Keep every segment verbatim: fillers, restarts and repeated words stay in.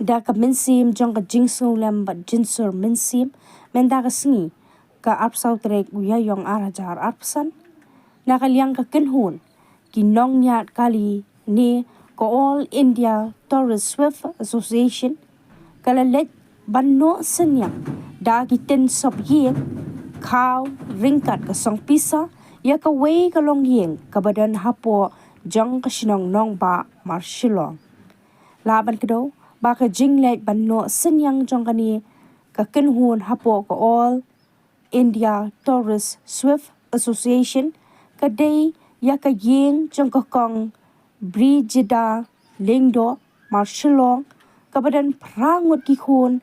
Da ka mynsiem jong ka jingsngewlem bad jingsur mynsiem, mynta ka sngi, ka arphew saw tarik u Ïaïong ar hajar arphew san, na ka liang ka kynhun ki nongñiad kali ne ka All India Tourist Sweep Association, ka la leit ban noh synñiang da ki tynsop ïing, khaw, ryngkat ka song pisa ïa kawei ka longïing kaba don hapoh jong ka shnong Nongbah Marshillong. Lah ban kdew ba ka jingleit ban noh synñiang jong kane ka kynhun hapoh ka All India Tourist Sweep Association ka dei ïa ka ïing jong ka Kong Brigida Lyngdoh Marshillong, kaba don phra ngut ki khun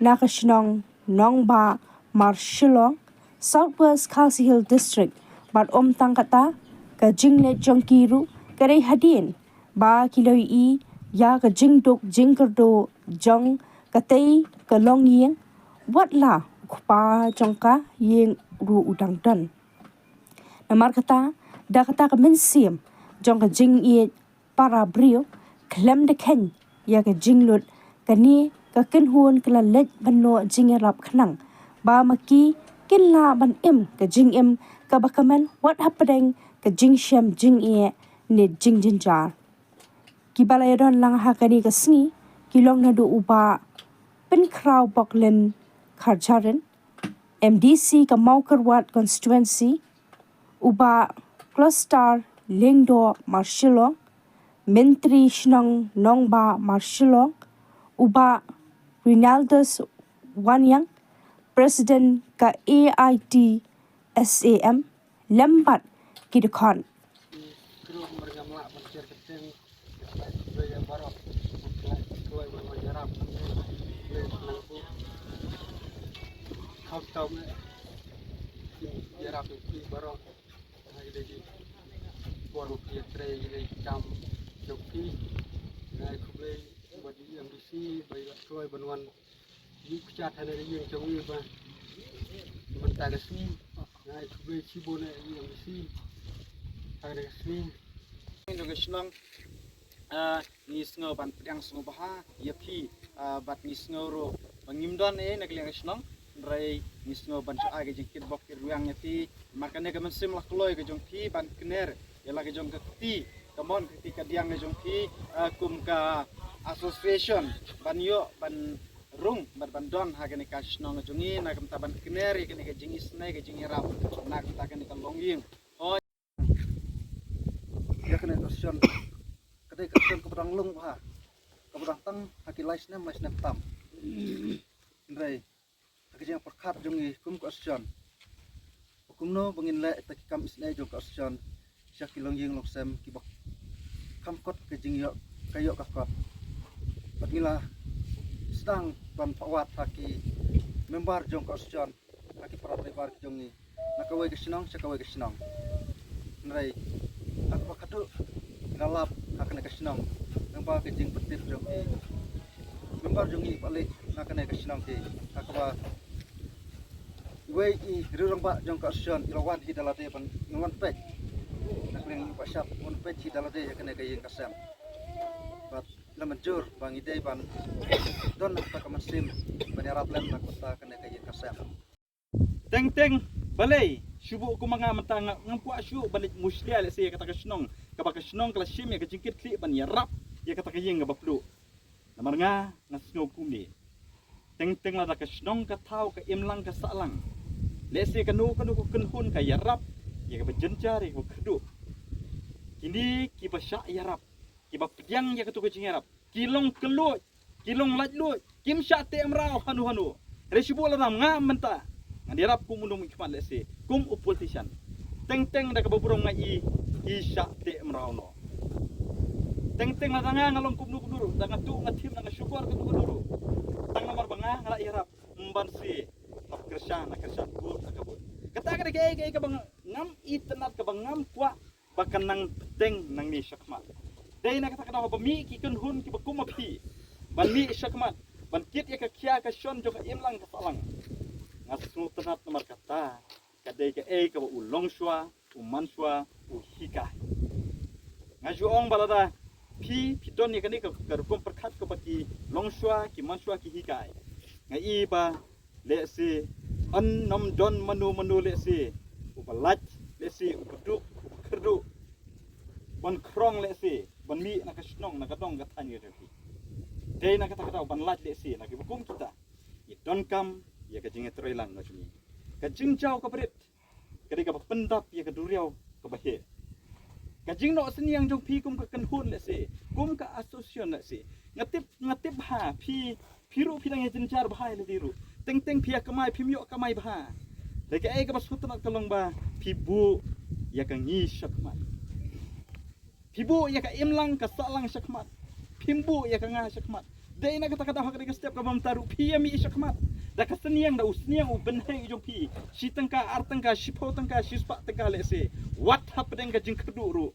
na ka shnong Nongbah Marshillong, South West Khasi Hills District. Bad ym tang kata, ka jingleit jong ki ruh ka dei hadien ba ki la ïohi ïa ka jingduk jingkyrduh jong katei ka longïing, wat la u kpa jong ka ïing ruh u dang don. Namar kata, da kata ka mynsiem jong ka jingïeit para briew, khlem da kheiñ ïa ka jinglut, kane ka kynhun ka la leit ban noh jingïarap khnang ba ma ki kin lah ban im ka jingim kaba kmen wat hapdeng ka jingshem jingeh ne jingjynjar. Kiba la ïadon lang ha kane ka sngi ki long naduh u Bah Pynkhraw Boklin Kharjahrin, M D C ka Mawkyrwat Constituency, u Bah Closter Lyngdoh Marshillong, Myntri Shnong Nongbah Marshillong, u Bah Rinaldus Wanniang, President ka A I T S A M, lem bad ki dkhot. Ïa khublei bad ïa M D C ba ïa la kloi ban wan ïuh kjat ha kane ka ïing jong ngi ba mynta ka sngi. Nga ai khublei shibun ïa M D C ha kane ka sngi. Jong ka shnong, ah, ngi sngew ban pdiang sngewbha ïa phi, ah, bad ngi sngew ruh ba ngim don ei na ka liang ka shnong, hynrei ngi sngew ban shu ai ka jingkitbok kitrwiang ïa phi. Namar kane ka mynsiem la kloi ka jong phi ban kner ïa la ka jong ka kti, ka mon ka kti ka diang ka jong phi, ah, kum ka association ban ïoh ban rung bad ban don ha kane ka shnong ka jong ngi, na ka bynta ban kner ïa kane ka jingisynei ka jingïarap na ka bynta kane ka longïing. Hooid. Ïa kane ka shnong ka dei ka shnong kaba dang lung bha, kaba dang tang ha ki lai snem lai snem tam. Hynrei ha ka jingpyrkhat jong ngi kum ka association, ba kumno ba ngin leh ïa ki kam isynei jong ka association sha ki longïing longsem kiba kham kot ka jingïoh ka ïoh ka kot. Bad ngi la sdang ban phah wad ha ki member jong ka association, ha ki para draibar ki jong ngi, na kawei ka shnong sha kawei ka shnong. Hynrei ha kaba khadduh ngi la lap ha kane ka shnong, lyngba ka jingpyntip jong ki member jong ngi ba leit na kane ka shnong ki, ha kaba iwei i riew rangbah jong ka association i la wan hi da lade ban wan peit. Na ka liang i Bah Shap wan peit hi da lade ha kane ka ïing ka sem. Bad la mynjur ba ngi dei ban don kata ka mynsiem ban ïarap lem na kata kane ka ïing ka sem. Teng teng balei shu buh kum ma nga mynta nga ngam kwah shuh ban leit mushlia lehse ïa kata ka shnong, kaba ka shnong ka la shim ïa ka jingkitkhlieh ban ïarap ïa kata ka ïing kaba pduh. Namar nga nga sngew kumne. Teng teng lada ka shnong ka thaw ka imlang ka sahlang, lehse kano kano ka kynhun ka ïarap ïa kaba jynjar ïa kaba khadduh. Kine kiba shah ïarap, kiba pdiang ïa kato ka jingïarap, ki long kylluid, ki long laitluid, kim shah teh mraw hano hano. Hynrei shu buh lada nga mynta ngan ïarap kum u nongmihkhmat lehse kum u politician, teng teng da kaba burom nga i ki shah teh mraw noh. Teng teng lada nga nga long kumno kumno ruh, da nga tuh nga thim da nga shukor kumno kumno ruh, tang namar ba nga nga la ïarap, ym ban shu hap kyrshan na kyrshan, vote na ka vote. Kata ka dei kaei kaei kaba ngam itynnad, kaba ngam kwah ba kan nang bteng nangne shakhmat. Dei na kata ka daw ba mih ki kynhun kiba kum ma phi ban mih shakhmat ban kit ïa ka khia ka shon jong ka imlang ka sahlang. Nga sngewtynnad namar kata ka dei kaei kaba u longshuwa, u manshuwa u hikai. Nga ju ong ba lada Phi, phi don ïa kane ka, ka rukom pyrkhat kaba ki longshuwa, ki manshuwa ki hikai. Nga i ba lehse yn nym don mano mano lehse uba lait, lehse uba duk, uba kyrduh ban khrong lehse ban mih na ka shnong, na ka dong ka thaiñ ka jong phi. Dei na kata ka daw ban lait lehse na kiba kum kita. Ngi donkam ïa ka jingïatreilang ka jong ngi. Ka jingjaw kaba rit ka dei kaba pyndap ïa ka duriaw kaba heh. Ka jingnoh synñiang jong phi kum ka kynhun lehse, kum ka association lehse. Nga tip, nga tip ha phi, phi ruh phi dang ïa jynjar bha ïa lade ruh. Teng teng phi ïa kamai, phim ïoh kamai bha. Te kaei kaba sngewtynnat ka long ba phi buh ïa ka ngi shakhmat. Phi buh ïa ka imlang ka sahlang shakhmat. Phim buh ïa ka nga shakhmat. Dei na kata ka daw ha kane ka step kaba mynta ruh phi ïa mih shakhmat da ka synñiang, da u synñiang u bynhei jong phi. Shi tyngka, ar tyngka, shiphew tyngka, shispah tyngka lehse. Wat hapdeng ka jingkyrduh ruh